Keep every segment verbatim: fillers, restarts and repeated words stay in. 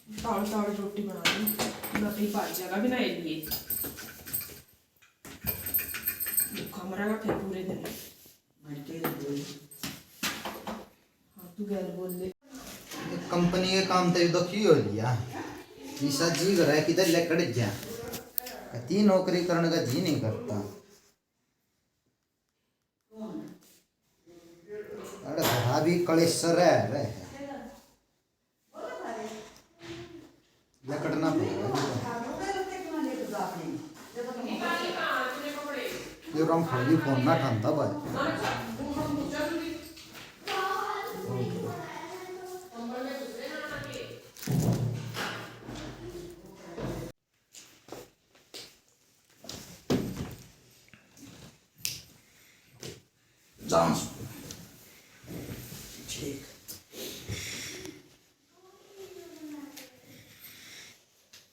ताल ताल रोटी बना ली, ना कहीं भाजिया का भी ना लिए। भूखा मरेगा फिर पूरे दिन। हाँ, तू गैल बोल ले। ये कंपनी के काम ते दुखी हो लिया। ऐसा जी करे किधर ले कट गया। कती नौकरी करने का जी नहीं करता। अरे भाभी कलेसर है रे। लकड़ना पड़ेगा। ये राम खाली फोन ना ठानता भाई। जान। ठीक।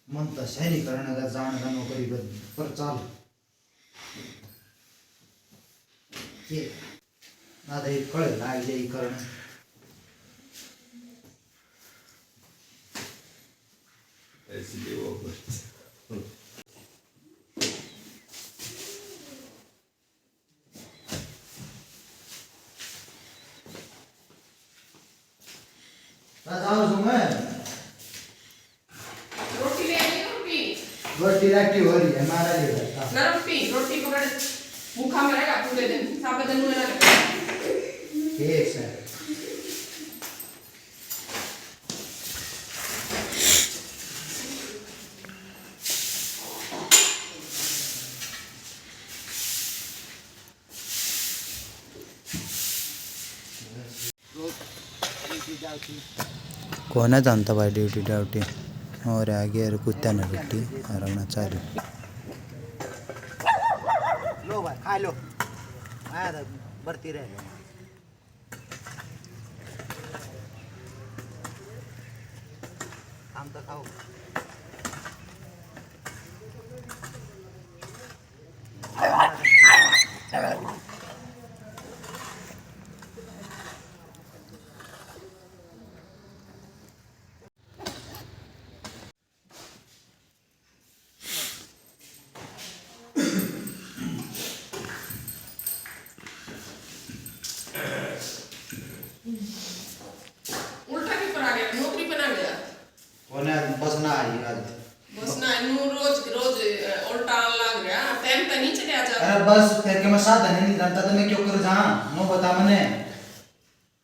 मन तो सही नहीं करने का जान का नौकरी पर, पर चल। ये ना तो एक कड़े लाग जाई करने। ऐसी वो बताओ तुम्हें। रोटी ले आई, रोटी। रोटी राटी हो रही है, हमारा ये बैठा। ना रोटी, रोटी पकड़, भूखा मरेगा पूरे दिन, साबत दिन में ना। ठीक है। कोने जानता भाई ड्यूटी ड्यूटी। और आगे और कुत्ता ने रोटी और अपना चालू। लो भाई, खा लो। आया था, बढ़ती रह लो। काम तो खाओ। उल्टा क्यों करा गया? नौकरी पे ना गया? कोने बस ना आई आज। बस ना आई, नू रोज, रोज, अ, उल्टा आन लाग रहा। टाइम तो नहीं चले जा। अरे बस, तेरे के मैं साधन ही नहीं जानता, तो मैं क्यों कर जा? नो बता मने।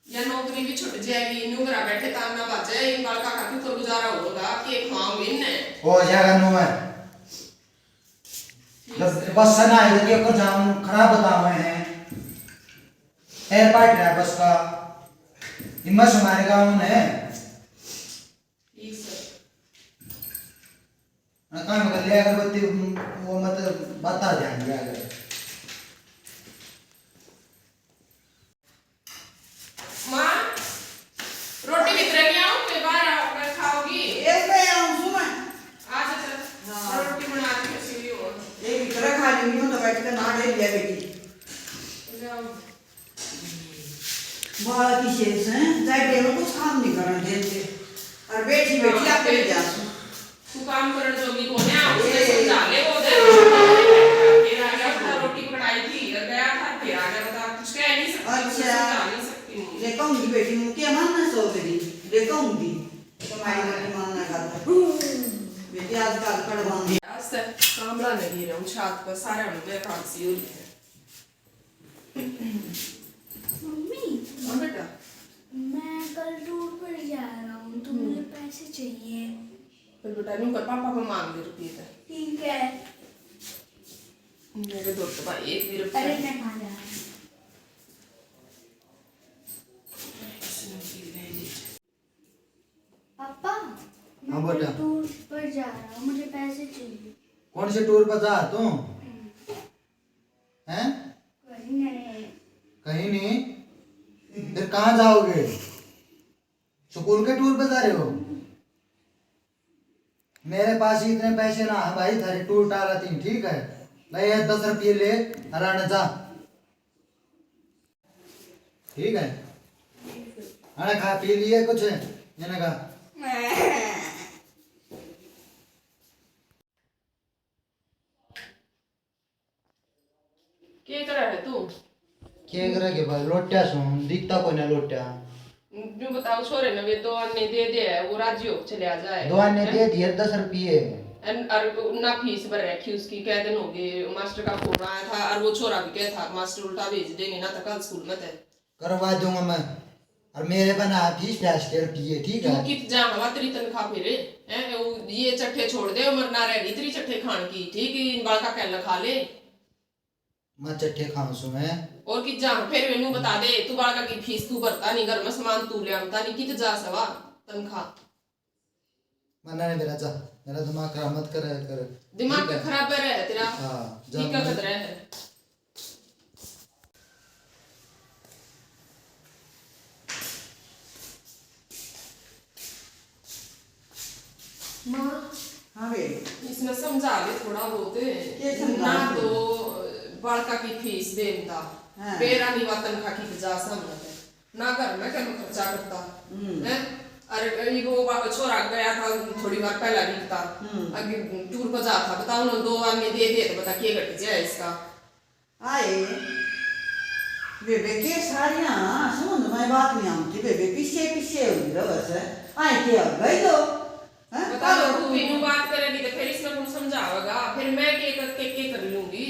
या नौकरी भी छुट जाएगी, नू घरा बैठे तान ना बाजे, इन बालका का क्यों कर गुजारा होगा? के खवाऊंगी इन्हें? हो जाएगा नू है। बस, बस ना आए तो क्यों कर जाऊं? खराब बतावे हैं। टायर पाट रहा है बस का। हिम्मत से मारेगा उन्हें। ठीक सर। ना काम कर ले अगरबत्ती, वो मत बात आ जाएंगे अगर। माँ, रोटी भीतर नहीं आओ, मैं बाहर आकर खाओगी? ये मैं आऊँ सु मैं। आ जा, चल। हाँ। रोटी बना के सीढ़ी और। ये भीतर खा लेंगी, मैं तो बैठ के ना ले लिया बेटी। जाओ। बालक की शेष है, जाए टेबल कुछ काम नहीं करना देते। और बैठी, बैठी हाँ, आप ले जा। तू काम करण जोगी कोन्या, उसने ए। समझा ले वो दे। फिर आ गया, बता, रोटी पकड़ाई थी, और गया था, फिर आ गया, बता, कुछ कह नहीं सकती, अच्छा। समझा नहीं सकती हूँ। ले कहूंगी बेटी, मैं क्या मानना सो तेरी? ले कहूंगी, तुम्हारी रोटी मानना का तो। बेटी, आजकल कड़वा आज तक कामला नहीं रहा हूँ, छात पर सारा में काम सी हो रही है। मम्मी, हाँ बेटा। मैं कल टूर पर जा रहा हूँ, तो हम्म। मुझे पैसे चाहिए। फिर बेटा, न्यू कर, पापा को मांग ले रुपये तो। ठीक है। मेरे दोस्त भाई एक भी रुपया अरे, नहीं। मैं खा जा रहा हूँ। पापा, हाँ मैं बेटा। कल टूर पर जा रहा हूँ, मुझे पैसे चाहिए। कौन से टूर पर जा तू? हम्म। हैं? कहीं नहीं। कहीं नहीं? फिर कहाँ जाओगे? स्कूल के टूर पे जा रहे हो? मेरे पास ही इतने पैसे ना है भाई, थारे टूर टारा तीन, ठीक है? ले ये दस रुपये ले, हराना जा। ठीक है? अरे खा पी लिए कुछ? मैंने कहा। एक रह गए भाई, लोटिया सो, दिखता कोई ना लोटिया। न्यू बताओ, छोरे ने वे दो आने दे दे है, वो राजी हो चले आ जाए। दो आने हैं? दे दिए, दस रुपये। अन-, और ना फीस भर रखी उसकी, कै दिन हो गए, मास्टर का फोन आया था, और वो छोरा भी कह था, मास्टर उल्टा भेज देंगे ना, तो कल स्कूल में थे। करवा दूंगा मैं। और मेरे बना फीस फैस के रुपये, ठीक तू है? कित जा हवा तेरी तनख्वाह फिर, हैं? वो ये चट्टे छोड़ दे, उम्र ना रह गई तेरी चट्टे खान की, ठीक है? इन बालका कहला खा ले। मैं चट्टे खाऊं सू मैं। और कित जा, फिर मैनू बता दे, तू बालका की फीस तू भरता नहीं, घर में सामान तू ले आमता नहीं, कित जा सवा तनख्वाह? मन्ना ने मेरा जा, मेरा दिमाग खराब मत कर, कर। दिमाग ठीक तो है? खराब है तेरा। हाँ, जा ठीक मैं है। माँ, हाँ बे। इसने समझा ले थोड़ा बहुत। के समझा ना ले? तो बालका की फीस देता, हाँ। बेरा नहीं वा तनखा की वजह से हम ना घर में कम खर्चा करता, हम्म। हैं? अरे, ये वो बा-, छोरा गया था थोड़ी बार पहला भी था, हम्म। अभी टूर पर जा था, बताओ ना, दो आने दे दे तो बता के घट जाए इसका। आए, बेबे के सारियां समझ में बात नहीं आती, बेबे पीछे पीछे हो रही बस। आए के अब गई दो, हैं? बताओ, तू बिनु बात करेगी तो फिर इसने कौन समझावेगा? फिर मैं के कर, के, के कर लूंगी?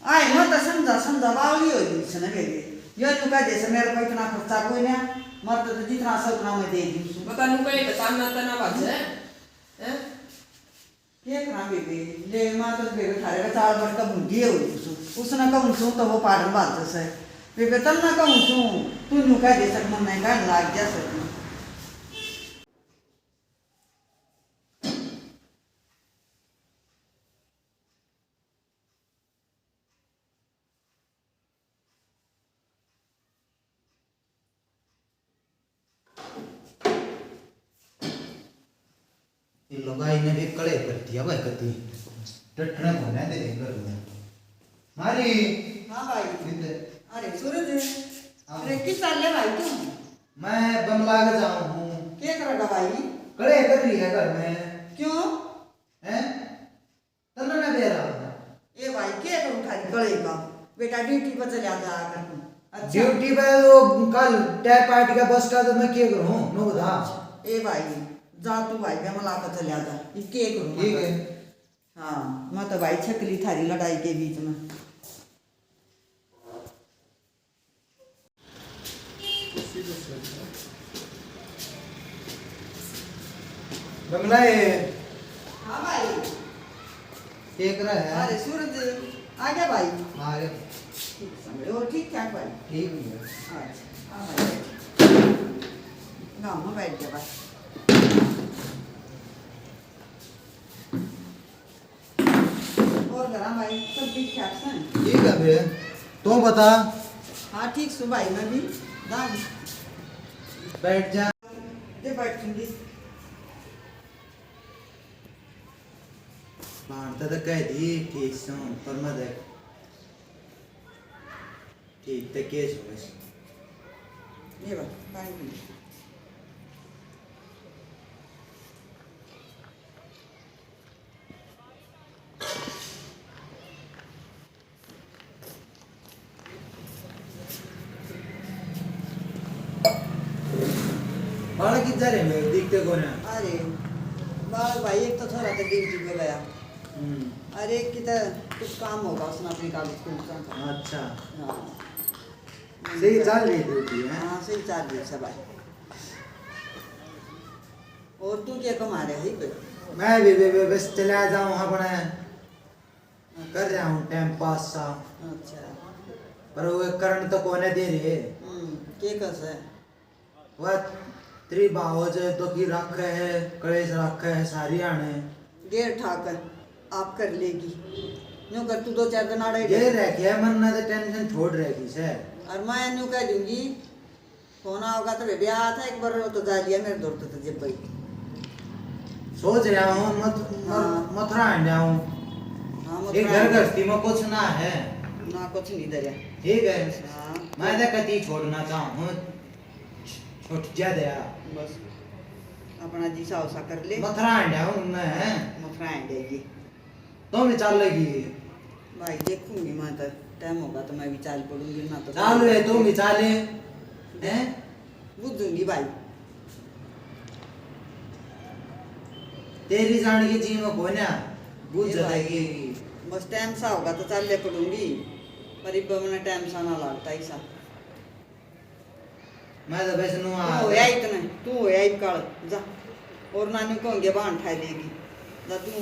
आए, मैं तो समझा, समझा बावली हो गई इसने बेबे। यो न्यू कह दे से, मेरे पे इतना खर्चा कोई ना, मत तो जितना सब ना मैं दे दूं। बता, न्यू कहे तो ताना, ताना बाजे, हैं? के करा बेबे, ले माँ तो बेबे थारे का चाल भर का भूंडी हो गई सु। उसने कहूँ सु तो वो पागल बात से। बेबे तब ना कहूँ सु, तू न्यू कह दे सक, मन नहीं कहने लाग गया सक। ये लुगाई ने भी कड़े कर दिया भाई, कती डटने को ना दे घर में। मारी। हाँ भाई। इधर। अरे सूरज। हाँ। अरे किस साल ले भाई तू? मैं बमला के जाऊँ हूँ। क्या करेगा भाई? कड़े कर रही है घर में। क्यों? हैं? तन्ने ना दे रहा था। ए भाई, के करूं थारी कले का? बेटा ड्यूटी पर चला जाया कर तू। अच्छा। ड्यूटी पे वो कल टायर पार्टी का बस का, तो मैं के करूं? नो बता। ए भाई, जा तू भाई, मैं मला कर चला जा। ये के करूं ठीक मैं? है। हाँ, मैं तो भाई छकली थारी लड़ाई के बीच में। बमला है। हाँ भाई। एक रहा है। अरे सूरज, आ गया भाई? आ गया। ठीक समझ, और ठीक ठाक भाई? ठीक है। अच्छा, हाँ भाई। गाँव में बैठ गया भाई। और घरा भाई सब ठीक ठाक सै? ठीक है बे, तू बता। हाँ ठीक सु भाई, मैं भी दाम। बैठ जा। दे बैठ चुंगी। भाण तो कह दी ठीक सु, पर मैं देख ठीक तो के सु बस। ये बात पानी पी। बालक किधर है मेरे, दिखते कौन है? अरे, बालक भाई, एक तो थोड़ा तो ड्यूटी पे गया। हम्म। अरे, एक की तो कुछ काम होगा, उसने अपनी कागज को नुकसान का। अच्छा। हाँ। सही चल रही ड्यूटी, हैं? हाँ, सही चल रही है भाई। और तू क्या कमा रहा है इधर? मैं भी, भी, भी बस चला जाऊँ अपने, कर रहा हूँ टाइम पास सा। अच्छा। पर वो करंट तो कोने दे रहे। हम्म, के कस है? वह तेरी भावज दुखी रखे है, कलेश रखे है, सारी आने। गेर ठाक है, आप कर लेगी। न्यू कर तू दो चार दिन आड़े गेर रखे है, मन ना तो टेंशन छोड़ रखी से। और मैं न्यू कह दूंगी, फोन आओगा तो बेबे आ था एक बार, तो जा लिया मेरे दौर तो जब भाई। सोच रहा हूँ मत, मत, हाँ। मथुरा आंडा हूँ। हाँ, मथुरा एक घर आंडा। गृहस्थी में कुछ ना है। ना कुछ नहीं धरया। ठीक है। हाँ। मैं तो कती छोड़ना चाहूँ, छुट जा दया। बस अपना जी सा उसा कर ले। मथुरा आंडा हूँ मैं। मथुरा आंडा जी। तो नहीं चल लगी। भाई देखूंगी मैं तो। टाइम होगा तो मैं भी चाल पड़ूंगी ना। तो चाल वे, तू भी चाले। हैं? बुझूंगी भाई। तेरी जान की जी में कोई ना बुझ ये भाई, जाएगी। बस टाइम सा होगा तो चाल ले पड़ूंगी, पर इब मैंने टाइम सा ना लगता ऐसा। मैं तो बस नु तू होया इतने, तू होया इब काल, जा। और नानी को होंगे बहान ठा लेगी। जा तू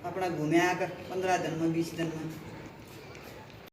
अपना घूमया कर पंद्रह दिन में, बीस दिन में।